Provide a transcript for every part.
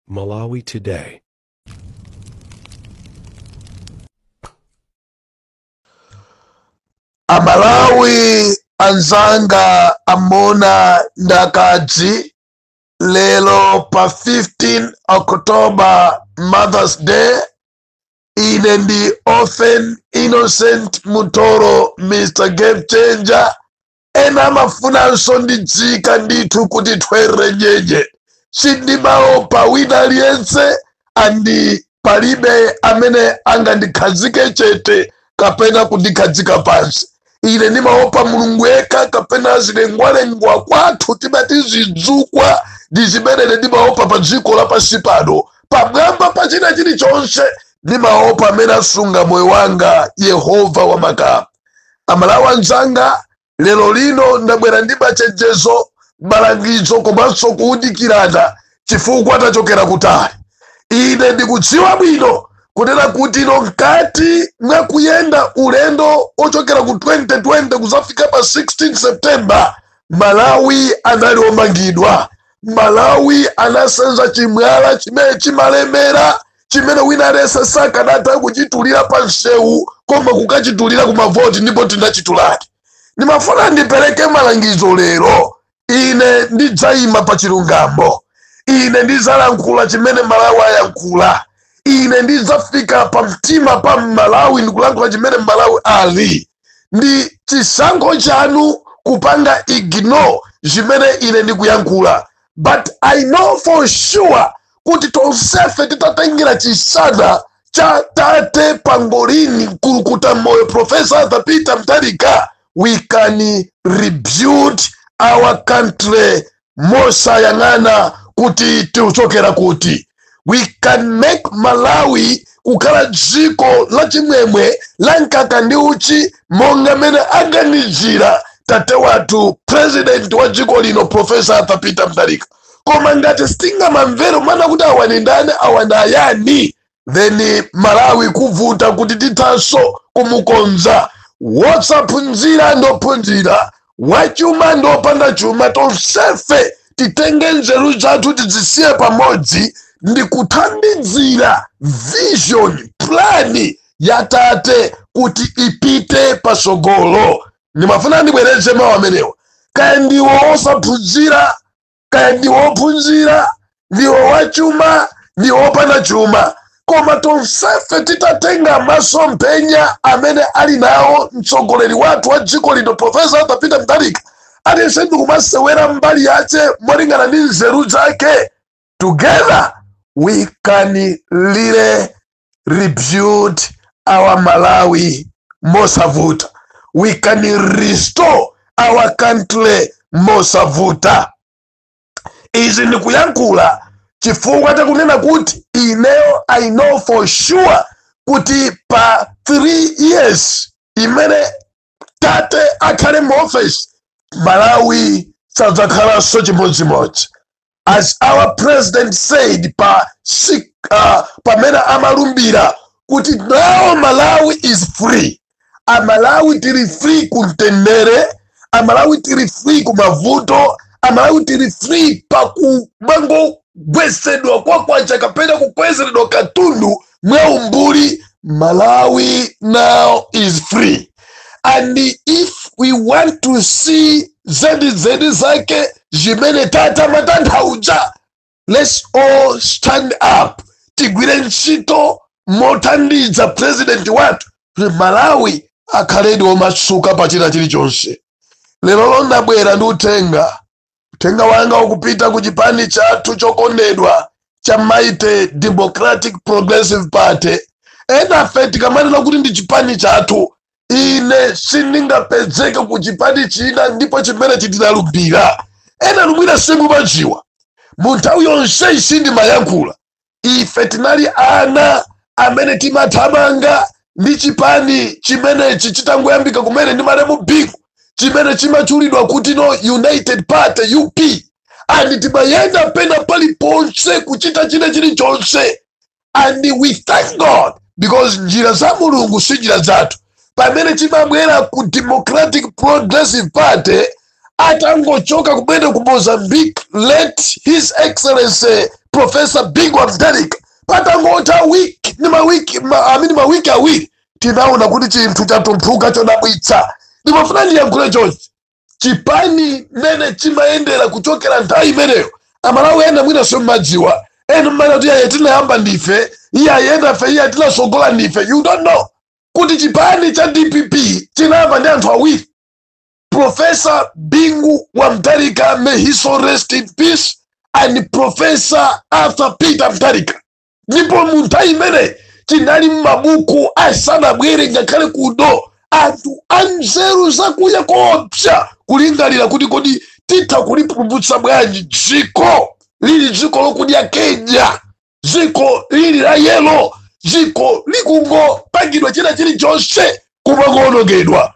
Malawi Today. Amalawi anzanga amuna ndi akazi, lero pa 15 October, Mother's Day, ine ndi Orphan Innocent Mutoro, Mr Game Changer. Ena amafunanso ndidzika ndithu kuti thwere nyenye. Sindimaopa wina aliyense and palibe amene angandikhazike chete kapena kundikhazika pansi. Ine ndimaopa Mulungu yekha kapena zilengwalengwa, kwathu timati zidzukwa, ndi zimene ine ndimaopa pa dziko lapansi pano. Pamwamba pa china chilichonse ndimaopa amene asunga moyo wanga, Yehova wamakamu. Amalawi anzanga, lero lino ndabwera ndi machenjezo, malangizo komanso kuwunikirana chifukwa tachokera kutali. Ine ndikudziwa bwino kunena kuti ino mkati mwa kuyenda ulendo ochokera ku 2020 kuzafika pa 16 September, Malawi anali omangidwa. Malawi anasenza chimwala chimene chimalemera, chimene wina aliyense sakanatha kuchitulira pa msewu koma kukachitulira ku mavoti, ndipo tinachituladi. Ndimafuna ndipereke malangizo lero. Ine ndidzayima pa chilungamo. Ine ndidzalankhula chimene Malawi ayankhula. Ine ndidzafika pa mtima pa Malawi ndikulankhula chimene Malawi ali. Ndi chisankho chanu kupanga ignore zimene ine ndikuyankhula, but I know for sure kuti tonsefe titatengera chisana cha tate pangolini mkulukuta moyo Professor Arthur Peter Mutharika, we can rebuild our country mosayang'ana kuti tikuchokera kuti. We can make Malawi kukhala dziko la chimwemwe, la mkaka ndi uchi, monga mene aganizira tate wathu president wa dziko lino, Professor Arthur Peter Mutharika. Koma ngati sitingamamvere mana kuti awa ndi ndani, awa ndi ayani, then Malawi kuvuta kuti tithanso kumukonza. Wosaphunzira ndophunzira, wachuma ndopanda chuma, tonsefe titenge nzeru zathu tizisiye pamodzi ndi kuthandizira vision plan ya tate kuti ipite pasogolo. Ndimafuna ndibwereze mawu amenewa. Kaya ndiwo osaphunzira, kaya ndiwo ophunzira, ndiwo wachuma, ndiwo wopanda chuma, koma tonsefe titatenga masomphenya amene ali nawo mtsogoleri wathu wa dziko lino, Professor Arthur Peter Mutharika, aliyense ndikumasewera mbali yace molingana ndi nzeru zake, together we can really rebuild our Malawi mosavuta. We can restore our country mosavuta. Izi ndikuyankhula chifukwa chakunena kuti ineyo I know for sure kuti pa 3 years imene tate akhale mu office, Malawi sadzakhalanso chimodzimodzi. As our president said pa pamene amalumbira kuti now Malawi is free. Amalawi tili free kumtendere, Amalawi tili free kumavuto, Amalawi tili free pakumangogwesedwa kwa kwacha kapena kukwezeredwa katundu mwaumbuli. Malawi now is free, and if we want to see zedi zake zimene tata matanthauza, let's all stand up, tigwire ntchito mothandiza president wathu kuti Malawi akhaledi womasuka pa china chilichonse. Lero ndabwera ndi uthenga. Uthenga wanga ukupita ku chipani chathu chokondedwa cha Mighty Democratic Progressive Party. Enafe tikamanena kuti ndi chipani chathu, ine sindingapezeke ku chipani china, ndipo chimene chitinalumbira ena lumwina simumadziwa. Mu nthawi yonseyi sindimayankhula. Ife tinali ana amene timathamanga ndi chipani chimenechi chitangoyambika kumene ndi malemu Bingu, chimene chimatchulidwa kuti no United Party, UP, and timayenda pena paliponse kuchita china chilichonse. And we thank God because njira za Mulungu si njira zathu. Pamene chimabwera ku Democratic Progressive Party, atangochoka kumene ku Mozambique, late His Excellency Professor Arthur Peter Mutharika, Professor Bingu wa Mutharika. Patangotha week ndi mawiki amini mawiki 2, tinaona kuti chinthu chatumphuka chodabwitsa. Ndimafuna ndiyankhule chonchi: chipani mene chimayendera kuchokera nthawi imeneyo, Amalawi ena mwina simmadziwa. Ena mmene kuti iyaye tinayamba ndife, iyaye enafe, iyaye tinasogola ndife. You don't know kuti chipani cha DPP chinayamba ndi anthu awiri, Professor Bingu wa Mutharika, may his soul rest in peace, and Professor Arthur Peter Mutharika. Ndipo mu nthawi imene chinali m'mabuku asanabwere ngakhale kuno anthu anzeru zakuya koopsa kulingalira kuti kodi titha kulipulumutsa bwanji dziko lili, dziko lokudya Kenya, dziko lili la yellow, dziko likungopangidwa china chilichonse kumangoonongedwa.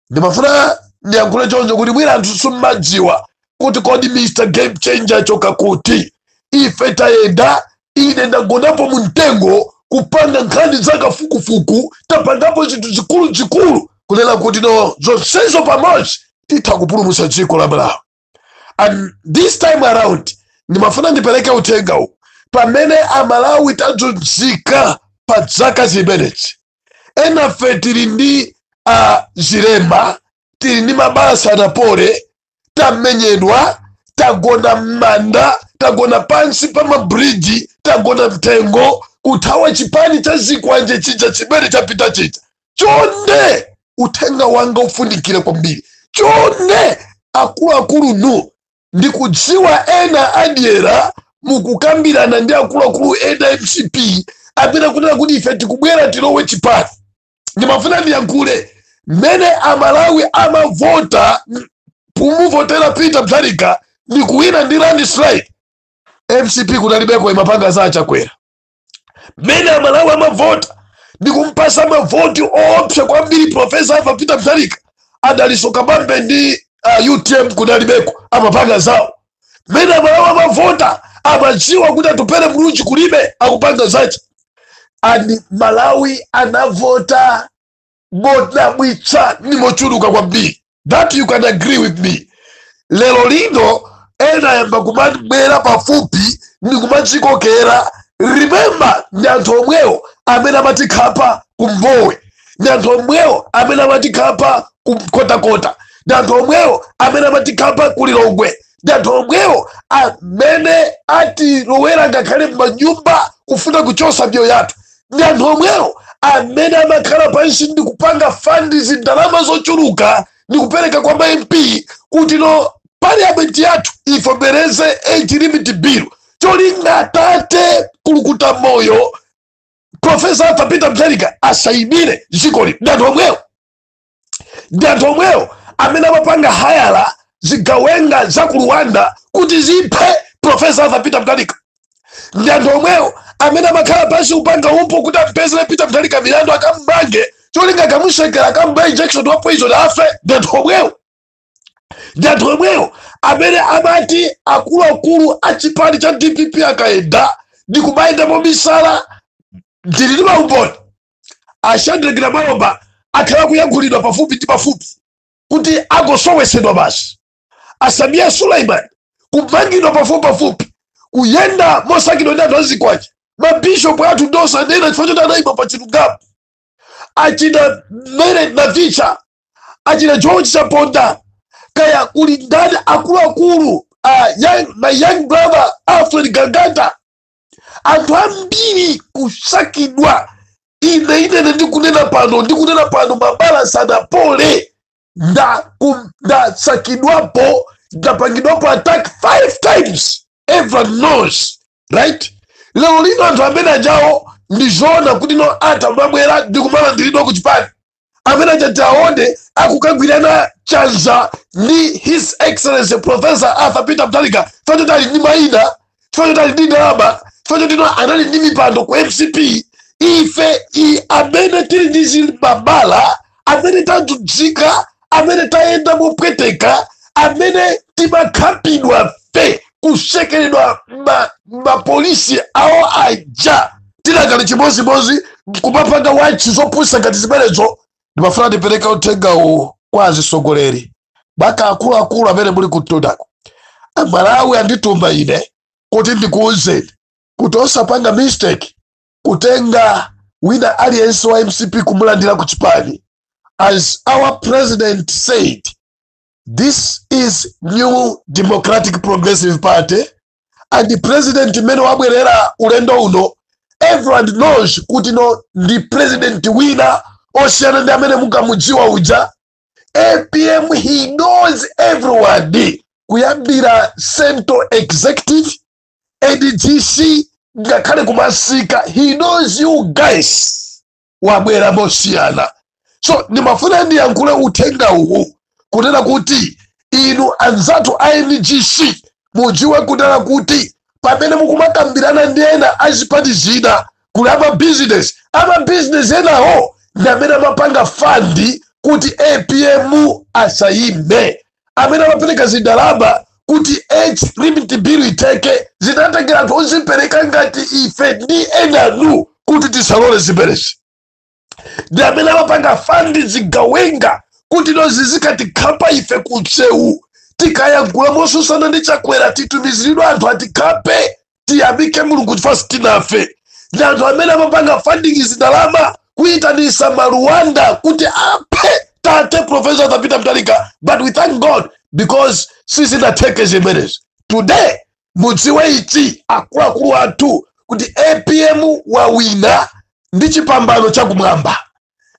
Ndimafuna ndiyankhule choncho kuti mwina anthu simmadziwa kuti kodi Mr Game Changer choka kuti ife tayenda. Ine ndagonapo mu mtengo kupanga nkhani zakafukufuku, tapangapo zinthu zikuluzikulu kunena kuti no, zonsezo pamodzi titha kupulumutsa dziko la Malawi. And this time around ndimafuna ndipereke uthenga uwu pamene Amalawi tadzunzika pa zaka zimenezi. Enafe tili ndi zilema, tili ndi mabala sanapole, tamenyedwa, tagona m'manda, tagona pansi pa mabridge, tagona mtengo kuthawa chipani cha zikwanje chija chimene chapita chija. Chonde, uthenga wanga ufunikire kwambiri. Chonde akuluakulu nu, ndikudziwa ena adyera mukukambirana ndi akuluakulu ena MCP amene kunena kuti ife tikubwera tilowe chipani. Ndimafuna ndiyankhule mmene Amalawi amavota kumuvotera Peter Mutharika ndikuwina ndi landslide, MCP kunalibeko, imapanga za Achakwera. Mmene Amalawi amavota ndikumpasa mavoti oopsa kwambiri Professor Arthur Peter Mutharika, Adaliso Kabambe ndi UTM kunalibeko, amapanga zawo. Mmene Amalawi amavota amadziwa kuti Atupele Muluzi kulibe, akupanga zace. And Malawi anavota modabwitsa ndi mochuluka kwambiri, that you can agree with me. Lero lino ena ayamba kumabwera pafupi ndi kumadzikokera. Remember, ndi anthu omwewo amene amatikhapa kumbowe, ndi anthu omwewo amene amatikhapa kumkotakota, ndi anthu omwewo amene amatikhapa kulilongwe, ndi anthu omwewo amene atilowera ngakhale m'manyumba kufuna kuchosa miyoyo yathu, ndi anthu omwewo amene amakhala pansi ndi kupanga fund zindalama zochuluka ndi kupereka kwa ma MP kuti no, parliament yathu ivomereze age limit bill, cholinga tate kulukuta moyo Professor Arthur Peter Mutharika asayimire dzikoli. Ndi anthu omwewo, ndi anthu omwewo amene amapanga hire zigawenga za ku Rwanda kuti ziphe Professor Arthur Peter Mutharika. Ndi anthu omwewo amene amakhala pansi kupanga upo kuti ampezere Peter Mutharika milandu, akammange, cholinga akamusekera, akampa injection wa poison afe. Ndi anthu omwewo, ndi anthu omwewo amene amati akuluakulu a chipani cha DPP akayenda ndi kumayenda momisala. Ndili ndi maumboni. Ashandrekera Malomba akhala kuyankhulidwa pafupi ndi pafupi kuti agosowesedwa basi. Asamia Suleiman kumangidwa pafupi pafupi, kuyenda mosakidwa ndi anthu azikwanje. Mabishopu athu ndosanena chifukwa choti anayima pa chilungamo. Achina Mere Navicha, achina George Chaponda, kaya kuli ndani, akuluakulu, my young brother Alfred Gangata, anthu ambiri kusakidwa. Ine inene ndikunena pano, mabala sanapole, ndasakidwapo, ndapangidwapo attack five times. Everyone knows, right? Lero lino anthu amene ajawo ndizoona kuti no, atha mabwera ndikumalandiridwa ku chipani. Amene aja aone akukagwirana chanza ndi His Excellency Professor Arthur Peter Mutharika chifukwa choti ali ndi mayina, chifukwa choti ali ndi ndalama, chifukwa choti no, anali ndi mipando ku MCP. Ife amene tili ndi zimabala, amene tadzudzika, amene tayenda mopweteka, amene timakhapidwa fe, kusekeredwa mapolisi awo aja, tilakali chimozimozi kumapanga watch zopusa ngati zimenezo. Ndimafuna ndipereke uthengawu kwa azisogoleri baka akuluakulu amene muli kutundako. Amalawi andituma ine kuti ndikuwuzeni. Kuti osapanga mistake kutenga wina aliyense wa MCP kumulandira ku chipani. As our president said, this is New Democratic Progressive Party, and the president mmene wabwerera ulendo uno, everyone knows kuti no, ndi president wina osiyana ndi amene mukamudziwa uja. APM, he knows everyone, kuyambira central executive, NGC, ngakhale kumasika. He knows you guys. Wabwera mosiyana. So ndimafuna ndiyankhule uthenga uwu kunena kuti inu anzathu a NGC mudziwe kunena kuti pamene mukumakambirana ndi ena azipati zina, kuli amabizinesi. Amabizinesi enawo ndi amene amapanga fund kuti APM asayime, amene amapereka zindalama kuti age limit bill iteke. Zinatengera anthu ozipereka ngati ife ndi enanu kuti tisalole zimenezi. Ndi amene amapanga fund zigawenga kuti nozi zikatikhapa ife kumsewu tikayankhula mosusana ndi Chakwera, titumiziridwe anthu atikhape. Tiyamike Mulungu chifukwa sitinafe. Ndi anthu amene amapanga funding zindalama kuyitanisa Maruwanda kuti aphe tate Professor Peter Mutharika, but we thank God because sizinatheke zimenezi. Today mudziwe ichi, akuluakulu athu, kuti APM wawina ndi chipambano chakumwamba.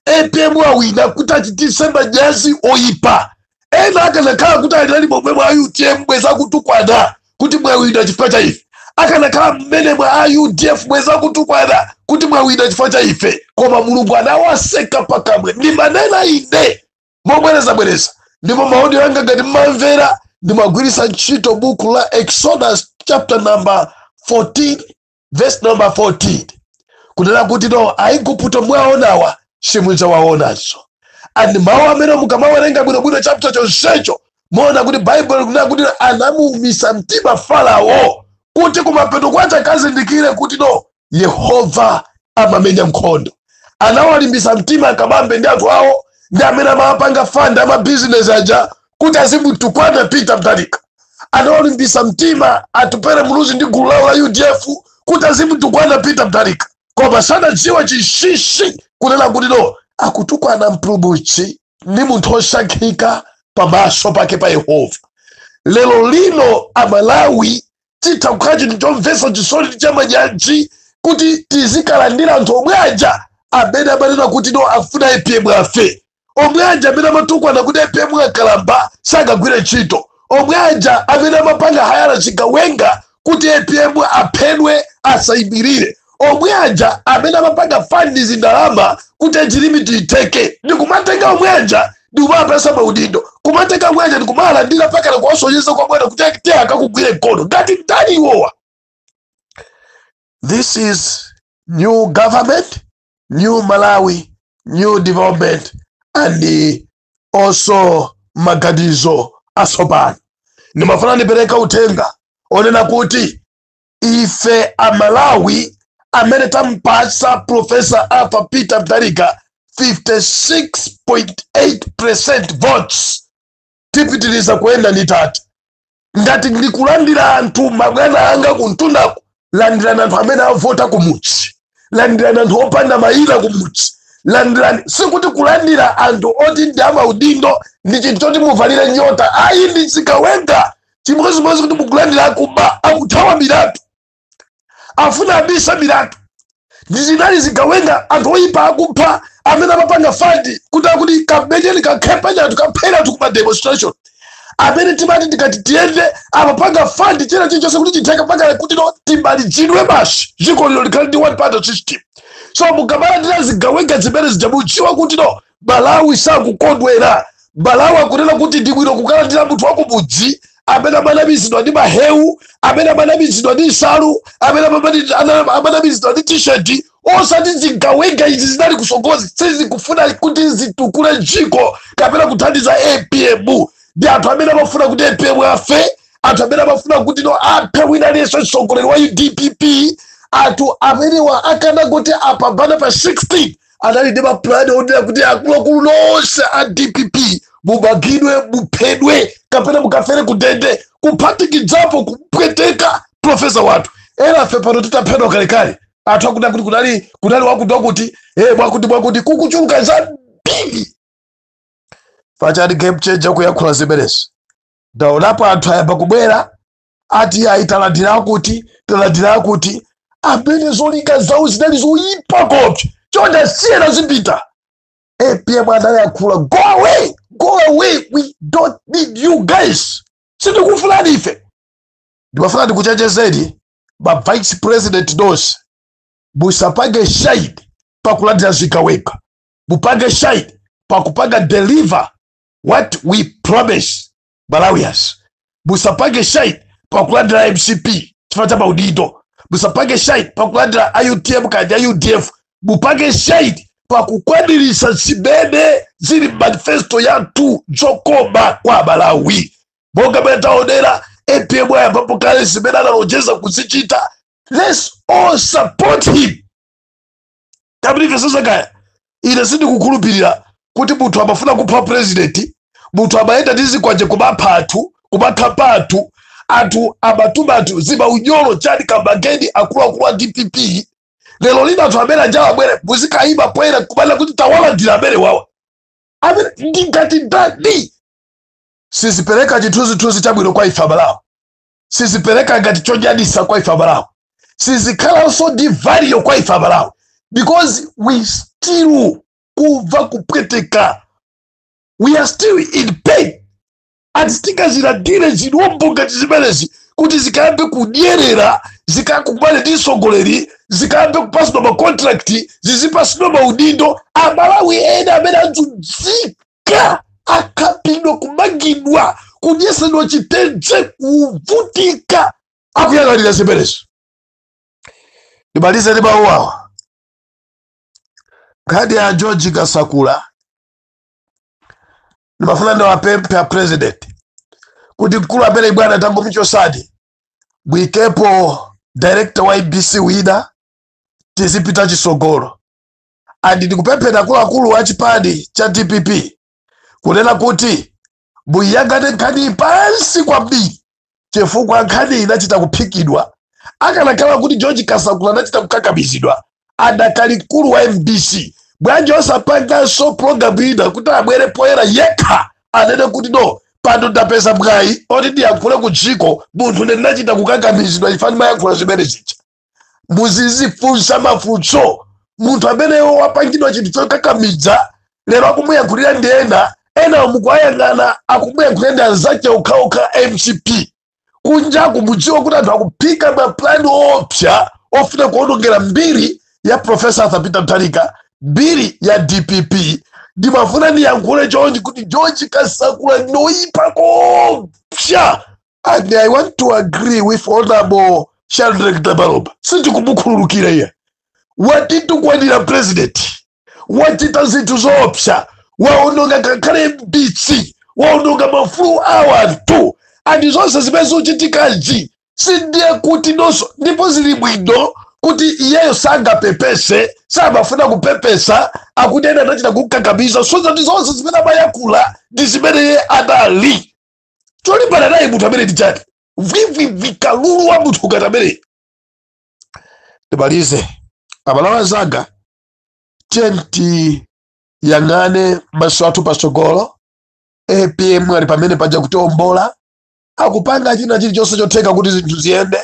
APM wawina kuti achitise manyazi oyipa ena. Akanakhala kuti alinali momwe mwa UTM, bweza kutukwana kuti mwawina chifukwa cha ife. Akanakhala mmene mwa UDF, bweza kutukwana kuti mwawina chifukwa cha ife. Koma Mulungu anawaseka pakamwe. Ndimanena ine mobwerezabwereza, ndipo ma audio anga ngati mmamvera, ndimagwiritsa ntchito buku la Exodus chapter number 14 verse number 14, kunena kuti no, Aigupto mwaonawa simudzawaonanso. And mawu amene mukamawerenga bwinobwino chapter chonsecho, muona kuti Baibulo likunena kuti anamuumisa mtima Farao kuti kumapeto kwace akazindikire kuti no, Yehova amamenya nkhondo. Anawalimbisa mtima akabambe ndi anthu awo ndi amene amapanga fund amabizinesi aja kuti azimutukwana Peter Mutharika. Anawalimbisa mtima Atupere Muluzi ndi gulu lawo la UDF kuti azimutukwana Peter Mutharika, koma sanadziwa chinsinsi kunena kuti no, akutukwana mpulumutsi ndi munthu osankhika pamaso pake pa Yehova. Lero lino Amalawi titha kukhala chinthu chomvetsa chisoni ndi chamanyazi kuti tizikalandira anthu omwe aja amene amanena kuti no, afuna APM afe, omwe aja amene amatukwana kuti APM akalamba, sangagwire ntchito, omwe aja amene amapanga hire zigawenga kuti APM aphedwe, asayimirire, omwe aja amene amapanga fund zindalama kuti age limit iteke. Ndikumatenga omwe aja ndikumapasa maudindo, kumatenga omwe aja ndikumalandira pakana kuwasonyeza kwa bwana kuti te akakugwire mkono ngati ndani iwowa. This is new government, new Malawi, new development and also maganizo atsopano. Ndimafuna ndipereka uthenga onena kuti ife Amalawi amene tampasa Professor Arthur Peter Mutharika 56.8 votes, tipitiriza kuyenda ndi tate. Ngati ndikulandira anthu, mabwana anga kumtundaku, landirani anthu amene avota kumudzi, landirani anthu opanda mayina kumudzi, landirani. Sikuti kulandira anthu oti ndi amaudindo ndi chinthu choti muvalire nyota, ayi. Ndi zikawenga chimodzimodzi kuti mukulandira akuba, akuthawa milandu, afuna abisa milandu. Ndi zinali zigawenga, anthu oyipa, akupha, amene amapanga fund kuti akuti kamenyeni, kakhepeni anthu, kaphera anthu kuma demonstration amene timati tikati tiyende. Amapanga fund china chilichonse kuti chitheke pakale kuti no, timalizidwe basi, dziko lino likhale ndi one party system. So mukamalandira zigawenga zimene zija, mudziwa kuti no, Malawi sakukondwera. Malawi akunena kuti ndi bwino kukalandira munthu wakumudzi amene amanamizidwa ndi mahewu, amene amanamizidwa ndi nsalu, amene amanamizidwa ndi T-shirt, osati zigawenga izi zinali kusogozi. Sizikufuna kuti zitukule dziko kapena kuthandiza APM. Ndi anthu amene amafuna kuti APM afe, anthu amene amafuna kuti no, aphe wina aliyense mtsogoleri wa UDPP. Anthu amenewa akana kuti apambane pa 16, anali ndi mapulani onena kuti akuluakulu nonse a DPP mumangidwe, muphedwe kapena mukafere kundende, kuphatikidzapo kupweteka professor wathu. Ena fe pano titaphedwa kalekale, anthu akuti kuti kunali wakuti wakuti, mwakuti mwakuti, kukuchuluka zambiri. Pachani Game Changer kuyankhula zimenezi. Ndaonapo anthu ayamba kubwera ati ayi, talandira kuti, talandira kuti, amene zolinga zawo zinali zoyipa kopsa. Chonde siyena zipita. APM anayankhula, "Go away, go away, we don't need you guys, sitikufunani ife." Ndimafuna ndikuchenjezeni ma vice president nonse, musapange shine pakulandira zigawenga, mupange shine pakupanga deliver what we promise Malawians. Musapange shine pakulandira MCP chifukwa cha maudindo, musapange shine pakulandira iUTM kaya UDF, mupange shine pakukwanirisa zimene zili manifesto yathu zokoma kwa Malawi. Monga mene taonera, APM ayambapo kale zimene analonjeza kuzichita. Let's all support him. Kamlivesesakaya, ine sindikukhulupirira kuti munthu amafuna kupha president, munthu amayenda ndi zikwanje kumapha anthu, kumakhapa anthu, anthu amatuma anthu zimaunyolo chani kamangeni akuluakulu a DPP. Lero lino anthu amene anjawa abwere muzikayima poyera kumanena kuti tawalandira amene wawa, amene ndingati ndani? Sizipereka chithunzithunzi chabwino kwa ife Amalawi, sizipereka ngati chonyadisa kwa ife Amalawi, sizikhalanso ndi value kwa ife Amalawi, because we still kumva kupweteka, we are still in pain. And sitingazilandire zilombo ngati zimenezi kuti zikayambe kudyerera, zikakumane ndi mtsogoleri, zikayambe kupasidwa ma contract, zizipasidwa maudindo. Amalawi ena amene adzunzika, akhapidwa, kumangidwa, kunyesedwa chitenje, kuvutika, akuyang'anira zimenezi. Ndimalize ndi mawu awa. Nkhani ya George Kasakula, ndimafuna ndiwapemphe a president kuti mkulu amene bwana tangomuchosani, mwikepo director wa MBC wina, tizipita chisogolo. And ndikupemphera akuluakulu a chipani cha DPP kunena kuti muyang'ane nkhani pansi kwambiri, chifukwa nkhani inachita kuphikidwa. Akanakhala kuti George Kasakula anachita kukakamizidwa adakali mkulu wa MBC, bwanji osapanganso program ina kuti abwere poyera yekha anene kuti, "No, pano ndapeza mwayi oti ndiyankhule ku dziko, munthu ndinachita kukakamizidwa chifukwa ndimayankhula zimene zija." Muzizifunsa mafunso. Munthu ameneyo wapangidwa chinthu chokakamiza, lero akumuyankhulira ndi ena, ena mukuayang'ana akumuyankhulira ndi anzake okhaokha MCP. Kunjaku mudziwe kuti anthu akuphika maplani opsa ofuna kuonongera mbiri ya Professor Arthur Peter Mutharika, mbiri ya DPP. Ndimafuna ndiyankhule chonchi kuti George Kasakula ndinoyipa kopsa, and I want to agree with Honorable Shadrack Namalomba. Sindikumukhululukira iye. Watitukwanira president, wachita zinthu zoopsa, waononga ngakhale MBC, waononga maufulu a anthu. And zonse zimene zikuchitikazi sindiye kuti nonso, ndipo zili bwino kuti iyeyo sangapepese, samafuna kupepesa, akuti ena anachita kukakamiza. So zati zonse zimene amayankhula ndi zimene iye anali cholimbana naye munthu amene ndi chake vwivwivwi, kalulu wa munthu ngati amene. Ndimalize, Amalawi anzanga, tiye tiyang'ane maso athu patsogolo. APM ali pamene paja kutiombola, akupanga china chilichonse chotheka kuti zinthu ziyende.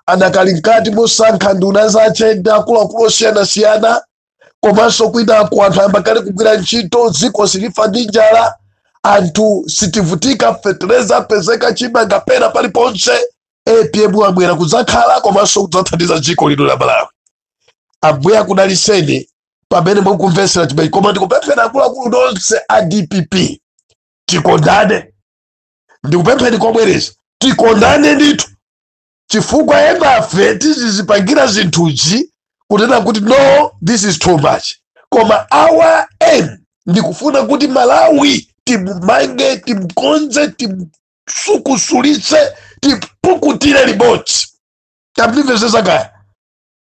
Adakali mkati mosankha nduna zache ndi akuluakulu osiyanasiyana, komanso kwinaku anthu ayamba kale kugwira ntchito. Dziko silifa ndi njala, anthu sitivutika, fetereza apezeka, chimanga pena paliponse. APM abwera kudzakhala komanso kudzathandiza dziko lino la Malawi. Ambuye akudaliseni pamene mukumvesera chimene. Koma ndikupemphera akuluakulu nonse a DPP, tikondane. Ndikupempheni kobwereza, tikondane ndithu, chifukwa enafe tizizipangira zinthuzi kunena kuti, "No, this is too much." Koma our aim ndikufuna kuti Malawi timumange, timkonze, timsukusulitse, tipukutire limodzi. Tamvesesa kaya?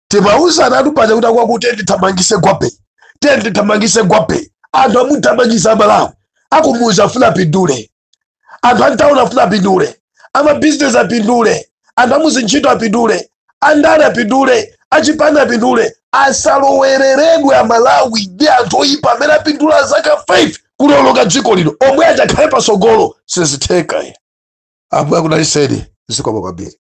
Timauza atu paja kuti akwakuti tithamangise gwape, tiye tithamangise gwape. Anthu amuthamangisa. Amalawi akumuza afuna apindule, anthu antawuni afuna apindule, amabizinesi apindule, anthu amuzintchito apindule. Andale apindule, achipani apindule, asalowereredwe Amalawi ndi anthu oyipa amene apindula zaka 5 kuloloka dziko lino, omwe achakhale pasogolo. Sizitheka. Ambuye akudalitseni. Zikomo kwambiri.